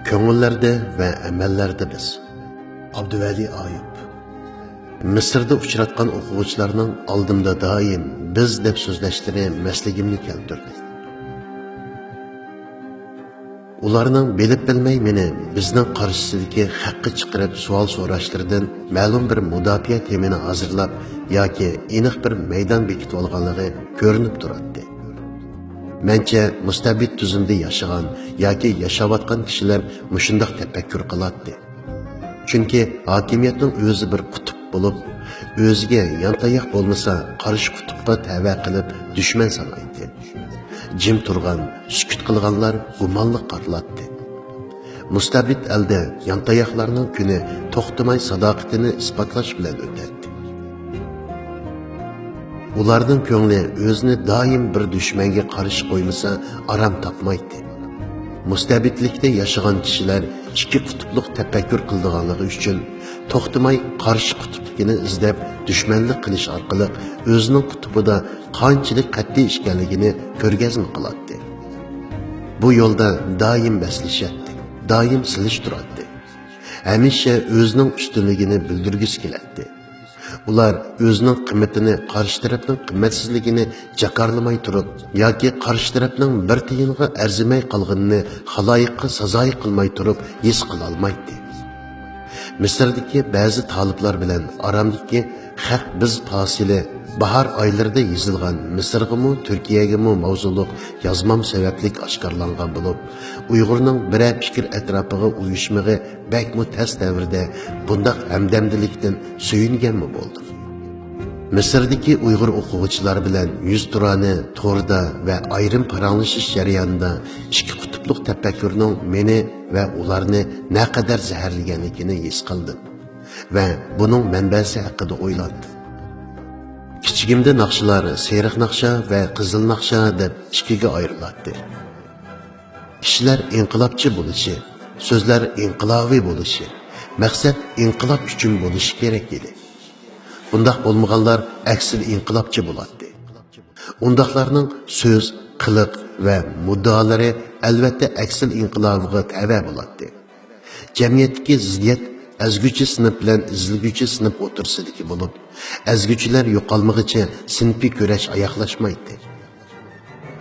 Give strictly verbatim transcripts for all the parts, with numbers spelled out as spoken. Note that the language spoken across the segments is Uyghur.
كۆڭۈللەردە ۋە ئەمەللەردە بىز. ئابدۇۋەلى ئايۇپ. مىسىردا ئۇچراتقان ئوقۇغۇچىلارنىڭ ئالدىمدا دائىم «بىز» دەپ سۆزلەشلىرى مەسلىكىمنى كەلتۈردى. ئۇلارنىڭ بىلىپ بىلمەي مېنى بىزنىڭ قارشىسىدىكى خەققە چىقىرىپ سوئال سوراشلىرىدىن مەلۇم بىر مۇداپىئە تېمىنى ھازىرلاپ ياكى ئېنىق بىر مەيدان بېكىتىۋالغانلىقى كۆرۈنۈپ تۇراتتى. مەنچە، مۇستەبىت تۈزۈمدە ياشىغان ياكى ياشاۋاتقان كىشىلەر مۇشۇنداق تەپەككۇر قىلاتتى. چۈنكى ھاكىمىيەتنىڭ ئۆزى بىر قۇتۇپ بولۇپ، ئۆزىگە يانتاياق بولمىسا، قارشى قۇتۇپقا تەۋە قىلىپ دۈشمەن سانايتتى. جىم تۇرغان، سۈكۈت قىلغانلار گۇمانلىق قاتلاتتى. مۇستەبىت ئەلدە يانتاياقلارنىڭ كۈنى توختىماي ساداقىتىنى ئىسپاتلاش بىلەن ئۆتەتتى. ئۇلارنىڭ كۆڭلى ئۆزىنى دائىم بىر دۈشمەنگە قارشى قويمىسا، ئارام تاپمايتتى. مۇستەبىتلىكتە ياشىغان كىشىلەر ئىككى قۇتۇپلۇق تەپەككۇر قىلىدىغانلىقى ئۈچۈن، توختىماي قارشى قۇتۇپلۇقىنى ئىزدەپ، دۈشمەنلىك قىلىش ئارقىلىق ئۆزىنىڭ قۇتۇپىدا قانچىلىك قەتئىي ئىكەنلىكىنى كۆرگەزمە قىلاتتى. بۇ يولدا دائىم بەسلىشەتتى، دائىم سېلىشتۇراتتى. ھەمىشە ئۆزىنىڭ ئۈستۈنلۈكىنى بىلدۈرگۈسى كېلەتتى. ئۇلار ئۆزىنىڭ قىممىتىنى قارشى تەرەپنىڭ قىممەتسىزلىكىنى جاكارلىماي تۇرۇپ ياكى قارشى تەرەپنىڭ بىر تىيىنغا ئەرزىمەي قالغىنىنى خالايىققا سازايى قىلماي تۇرۇپ ھېس قىلالمايتتى. مىسىردىكى بەزى تالىپلار بىلەن ئارامدىكى «خەق بىز» پاسىلى باھار ئايلىرىدا يېزىلغان مىسىرغىمۇ، تۈركىيەگىمۇ ماۋزۇلۇق يازمام سەۋەبلىك ئاشكارىلانغان بولۇپ، ئۇيغۇرنىڭ بىرەر پىكىر ئەتراپىغا ئۇيۇشمىقى بەكمۇ تەس دەۋردە بۇنداق ھەمدەمدىلىكتىن سۆيۈنگەنمۇ بولدۇم. مىسىردىكى ئۇيغۇر ئوقۇغۇچىلار بىلەن يۈزتۇرانە توردا ۋە ئايرىم پاراڭلىشىش جەريانىدا ئىككى قۇتۇپلۇق تەپەككۇرنىڭ مېنى ۋە ئۇلارنى نەقەدەر زەھەرلىگەنلىكىنى ھېس قىلدىم ۋە بۇنىڭ مەنبەسى ھەققىدە ئويلاندىم. كىچىكىمدە ناخشىلار سېرىق ناخشا ۋە قىزىل ناخشا دەپ ئىككىگە ئايرىلاتتى. كىشىلەر ئىنقىلابچى بولۇشى، سۆزلەر ئىنقىلابىي بولۇشى، مەقسەت ئىنقىلاب ئۈچۈن بولۇشى كېرەك ئىدى. بۇنداق بولمىغانلار ئەكسىل ئىنقىلابچى بولاتتى. ئۇنداقلارنىڭ سۆز، قىلىق ۋە مۇددىئالىرى ئەلۋەتتە ئەكسىل ئىنقىلابىغا تەۋە بولاتتى. جەمئىيەتتىكى زىددىيەت ئەزگۈچى سىنىپ بىلەن ئىزدىگۈچى سىنىپ ئوتتۇرىسىدىكى بولۇپ، ئەزگۈچىلەر يوقالمىغىچە سىنىپىي كۈرەش ئاياغلاشمايتتى.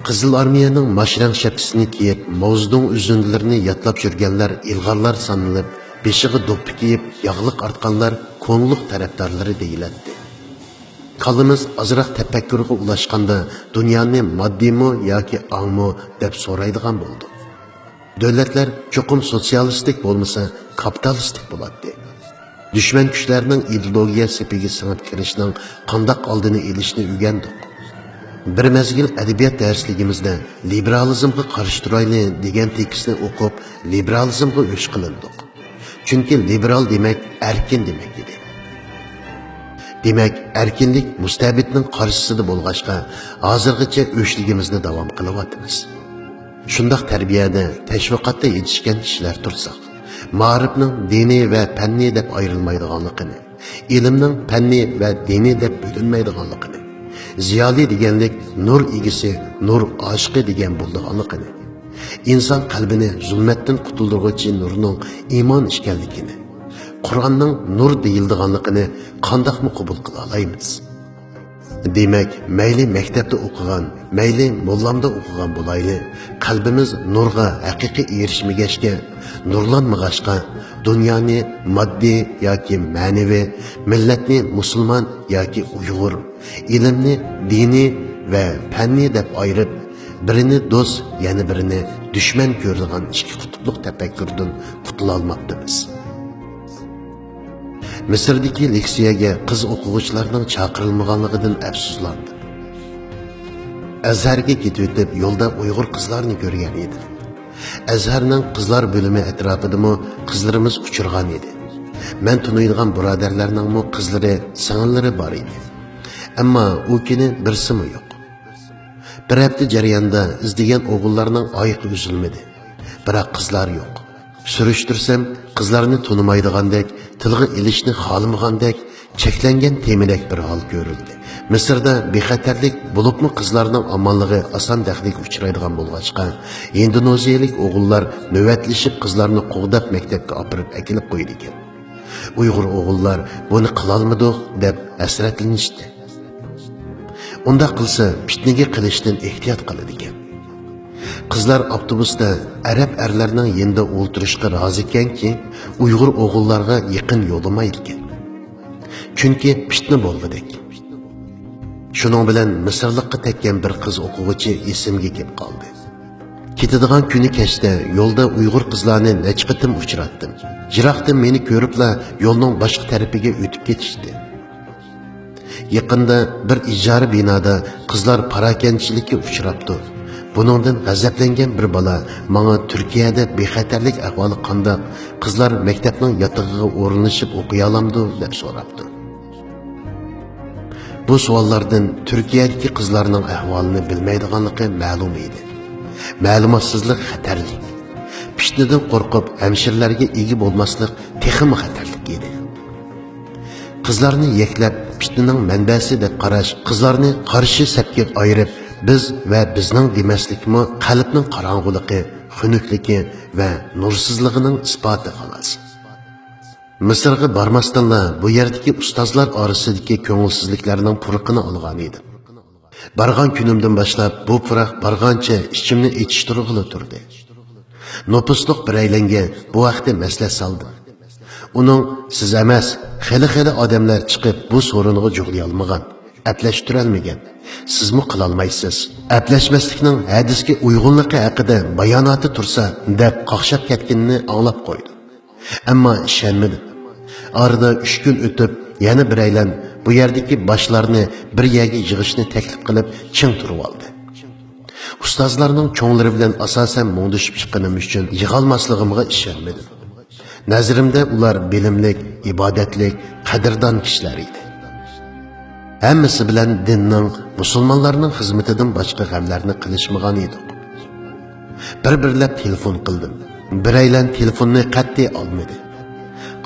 قىزىل ئارمىيەنىڭ ماش رەڭ شەپكىسىنى كىيىپ، ماۋزېدۇڭ ئۈزۈندىلىرىنى يادلاپ يۈرگەنلەر ئىلغارلار سانىلىپ، بېشىغا دوپپا كىيىپ، ياغلىق ئارتقانلار كوڭلۇق تەرەپدارلىرى دېيىلەتتى. كاللىمىز ئازراق تەپەككۇرغا ئۇلاشقاندا، دۇنيانى ماددىيمۇ ياكى ئاڭمۇ دەپ سورايدىغان بولدۇق. دۆلەتلەر چوقۇم سوتسىيالىستىك بولمىسا، كاپىتالىستىك بولاتتى. دۈشمەن كۈچلەرنىڭ ئىدېئولوگىيە سېپىگە سىڭىپ كىرىشنىڭ قانداق ئالدىنى ئېلىشنى ئۆگەندۇق. بىر مەزگىل ئەدەبىيات دەرسلىكىمىزدە «لىبېرالىزمغا قارشى تۇرايلى» دېگەن تېكىستنى ئوقۇپ، لىبېرالىزمغا ئۆچ قىلىندۇق. چۈنكى لىبېرال دېمەك ئەركىن دېمەك ئىدى. دېمەك، ئەركىنلىك مۇستەبىتنىڭ قارشىسىدا بولغاچقا، ھازىرغىچە ئۆچلۈكىمىزنى داۋام قىلىۋاتىمىز. شۇنداق تەربىيەدە، تەشۋىقاتتا يېتىشكەن كىشىلەر تۇرساق، مائارىپنىڭ دىنىي ۋە پەننىي دەپ ئايرىلمايدىغانلىقىنى، ئىلىمنىڭ پەننىي ۋە دىنىي دەپ بۆلۈنمەيدىغانلىقىنى، زىيالىي دېگەنلىك نۇر ئىگىسى، نۇر ئاشىقى دېگەن بولىدىغانلىقىنى، ئىنسان قەلبىنى زۇلمەتتىن قۇتۇلدۇرغۇچى نۇرنىڭ ئىمان ئىكەنلىكىنى، قۇرئاننىڭ نۇر دېيىلىدىغانلىقىنى قانداقمۇ قوبۇل قىلالايمىز؟ دېمەك، مەيلى مەكتەپتە ئوقۇغان، مەيلى موللامدا ئوقۇغان بولايلى، قەلبىمىز نۇرغا ھەقىقىي ئېرىشمىگەچكە، نۇرلانمىغاچقا، دۇنيانى ماددىي ياكى مەنىۋى، مىللەتنى مۇسۇلمان ياكى ئۇيغۇر، ئىلىمنى دىنىي ۋە پەننىي دەپ ئايرىپ، بىرىنى دوست، يەنە بىرىنى دۈشمەن كۆرىدىغان ئىككى قۇتۇپلۇق تەپەككۇردىن قۇتۇلالماپتىمىز. مىسىردىكى لېكسىيەگە قىز ئوقۇغۇچىلارنىڭ چاقىرىلمىغانلىقىدىن ئەپسۇسلاندىم. ئەزھەرگە كېتىۋېتىپ، يولدا ئۇيغۇر قىزلارنى كۆرگەن ئىدىم. ئەزھەرنىڭ قىزلار بۆلۈمى ئەتراپىدىمۇ قىزلىرىمىز ئۇچرىغان ئىدى. مەن تونۇيدىغان بۇرادەرلەرنىڭمۇ قىزلىرى، سىڭىللىرى بار ئىدى. ئەمما ئۇ كۈنى بىرسىمۇ يوق. بىر ھەپتە جەريانىدا ئىزدىگەن ئوغۇللارنىڭ ئايىقى ئۈزۈلمىدى. بىراق قىزلار يوق. سۈرۈشتۈرسەم، قىزلارنى تونۇمايدىغاندەك، تىلغا ئېلىشنى خالىمىغاندەك، چەكلەنگەن تېمىدەك بىر ھال كۆرۈلدى. مىسىردا بىخەتەرلىك، بولۇپمۇ قىزلارنىڭ ئامانلىقى ئاسان دەخلىگە ئۇچرايدىغان بولغاچقا، ھىندونېزىيەلىك ئوغۇللار نۆۋەتلىشىپ قىزلارنى قوغداپ مەكتەپكە ئاپىرىپ ئەكېلىپ قويىدىكەن. ئۇيغۇر ئوغۇللار بۇنى قىلالمىدۇق دەپ ھەسرەتلىنىشتى. ئۇنداق قىلسا پىتنىگە قېلىشتىن ئېھتىيات قىلىدىكەن. قىزلار ئاپتوبۇستا ئەرەب ئەرلەرنىڭ يېنىدا ئولتۇرۇشقا رازىكەنكى، ئۇيغۇر ئوغۇللارغا يېقىن يولىمايدىكەن. چۈنكى پىتنە بولغۇدەك. شۇنىڭ بىلەن مىسىرلىققا تەگكەن بىر قىز ئوقۇغۇچى ئېسىمگە كېلىپ قالدى. كېتىدىغان كۈنى كەچتە يولدا ئۇيغۇر قىزلارنى نەچچە قېتىم ئۇچراتتىم. يىراقتىن مېنى كۆرۈپلا يولنىڭ باشقا تەرىپىگە ئۆتۈپ كېتىشتى. يېقىندا بىر ئىجارە بىنادا قىزلار پاراكەندىچىلىككە ئۇچراپتۇ. بۇنىڭدىن غەزەپلەنگەن بىر بالا ماڭا تۈركىيەدە بىخەتەرلىك ئەھۋالى قانداق، قىزلار مەكتەپنىڭ ياتىقىغا ئورۇنلىشىپ ئوقۇيالامدۇ دەپ سوراپتۇ. بۇ سوئاللاردىن تۈركىيەدىكى قىزلارنىڭ ئەھۋالىنى بىلمەيدىغانلىقى مەلۇم ئىدى. مەلۇماتسىزلىق خەتەرلىك. پىتنىدىن قورقۇپ ھەمشىرىلەرگە ئىگە بولماسلىق تېخىمۇ خەتەرلىك ئىدى. قىزلارنى يەكلەپ، پىتنىنىڭ مەنبەسى دەپ قاراش، قىزلارنى قارشى سەپكە ئايرىپ، بىز ۋە بىزنىڭ دېمەسلىكمۇ قەلبنىڭ قاراڭغۇلۇقى، خۇنۈكلۈكى ۋە نۇرسىزلىقىنىڭ ئىسپاتى، خالاس. مىسىرغا بارماستىنلا بۇ يەردىكى ئۇستازلار ئارىسىدىكى كۆڭۈلسىزلىكلەرنىڭ پۇرىقىنى ئالغانىدىم. بارغان كۈنۈمدىن باشلاپ بۇ پۇراق بارغانچە ئىچىمنى ئېچىشتۇرغىلى تۇردى. نوپۇسلۇق بىرەيلەنگە بۇ ھەقتە مەسلىھەت سالدىم. ئۇنىڭ، «سىز ئەمەس، خېلى-خېلى ئادەملەر چىقىپ بۇ سورۇنغا جۇغلىيالمىغان، ئەپلەشتۈرەلمىگەن. سىزمۇ قىلالمايسىز. ئەپلەشمەسلىكنىڭ ھەدىسكە ئۇيغۇنلۇقى ھەققىدە باياناتى تۇرسا» دەپ قاقشاپ كەتكىنىنى ئاڭلاپ قويدۇم. ئەمما ئىشەنمىدىم. ئارىدا ئۈچ كۈن ئۆتۈپ، يەنە بىرەيلەن بۇ يەردىكى باشلارنى بىر يەرگە يىغىشنى تەكلىپ قىلىپ، چىڭ تۇرۇۋالدى. ئۇستازلارنىڭ چوڭلىرى بىلەن ئاساسەن مۇڭدىشىپ چىققىنىم ئۈچۈن يىغالماسلىقىمغا ئىشەنمىدىم. نەزىرىمدە ئۇلار بىلىملىك، ئىبادەتلىك، قەدىردان كىشىلەر ئىدى. ھەممىسى بىلەن دىننىڭ، مۇسۇلمانلارنىڭ خىزمىتىدىن باشقا غەملەرنى قىلىشمىغان ئىدۇق. بىر-بىرلەپ تېلېفون قىلدىم. بىرەيلەن تېلېفوننى قەتئىي ئالمىدى.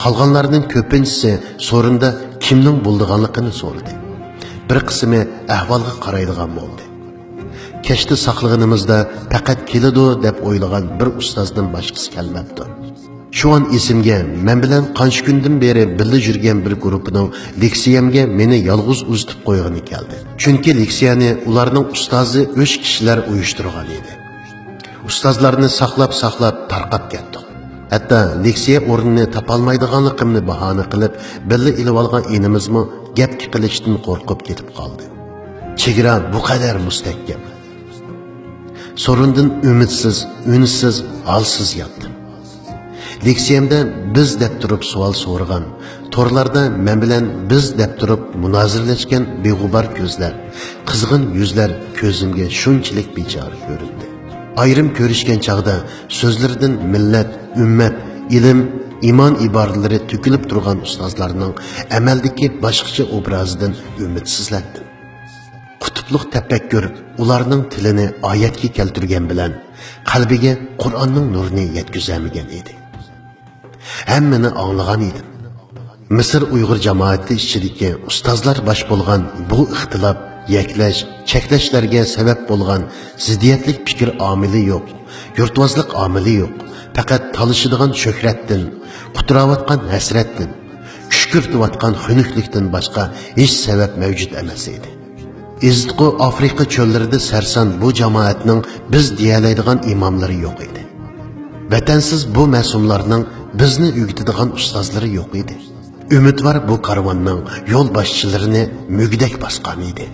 قالغانلارنىڭ كۆپىنچىسى سورۇندا كىمنىڭ بولىدىغانلىقىنى سورىدى. بىر قىسمى ئەھۋالغا قارايدىغان بولدى. كەچتە ساقلىغىنىمىزدا پەقەت كېلىدۇ دەپ ئويلىغان بىر ئۇستازدىن باشقىسى كەلمەپتۇ. شۇ ئان ئېسىمگە، مەن بىلەن قانچە كۈندىن بېرى بىللە يۈرگەن بىر گۇرۇپپىنىڭ لېكسىيەمگە مېنى يالغۇز ئۇزىتىپ قويغىنى كەلدى. چۈنكى لېكسىيەنى ئۇلارنىڭ ئۇستازى ئۆچ كىشىلەر ئۇيۇشتۇرغان ئىدى. ئۇستازلارنى ساقلاپ-ساقلاپ تارقاپ كەتتۇق. ھەتتا لېكسىيە ئورنىنى تاپالمايدىغانلىقىمنى باھانە قىلىپ، بىللە ئېلىۋالغان ئىنىمىزمۇ گەپكە قېلىشتىن قورقۇپ كېتىپ قالدى. چېگرا بۇ قەدەر مۇستەھكەم. سورۇندىن ئۈمىدسىز، ئۈنسىز، ھالسىز ياتتىم. لېكسىيەمدە «بىز» دەپ تۇرۇپ سوئال سورىغان، تورلاردا مەن بىلەن «بىز» دەپ تۇرۇپ مۇنازىرىلەشكەن بىغۇبار كۆزلەر، قىزغىن يۈزلەر كۆزۈمگە شۇنچىلىك بىچارە كۆرۈندى. ئايرىم كۆرۈشكەن چاغدا سۆزلىرىدىن مىللەت، ئۈممەت، ئىلىم، ئىمان ئىبارىلىرى تۆكۈلۈپ تۇرغان ئۇستازلارنىڭ ئەمەلدىكى باشقىچە ئوبرازىدىن ئۈمىدسىزلەندىم. قۇتۇپلۇق تەپەككۇر ئۇلارنىڭ تىلىنى ئايەتكە كەلتۈرگەن بىلەن، قەلبىگە قۇرئاننىڭ نۇرىنى يەتكۈزەلمىگەن ئىدى. ھەممىنى ئاڭلىغان ئىدىم. مىسىر ئۇيغۇر جامائىتى ئىچىدىكى ئۇستازلار باش بولغان بۇ ئىختىلاپ، يەكلەش، چەكلەشلەرگە سەۋەب بولغان زىددىيەتلىك پىكىر ئامىلى يوق، يۇرتۋازلىق ئامىلى يوق، پەقەت تالىشىدىغان شۆھرەتتىن، قۇتراۋاتقان ھەسرەتتىن، كۈشكۈرتۈۋاتقان خۇنۈكلۈكتىن باشقا ھېچ سەۋەب مەۋجۇت ئەمەس ئىدى. ئېزىتقۇ ئافرىقا چۆللىرىدە سەرسان بۇ جامائەتنىڭ «بىز» دېيەلەيدىغان ئىماملىرى يوق ئىدى. ۋەتەنسىز بۇ مەسۇملارنىڭ «بىز»نى ئۆگىتىدىغان ئۇستازلىرى يوق ئىدى. ئۈمىدۋار بۇ كارۋاننىڭ يول باشچىلىرىنى مۈگدەك باسقان ئىدى.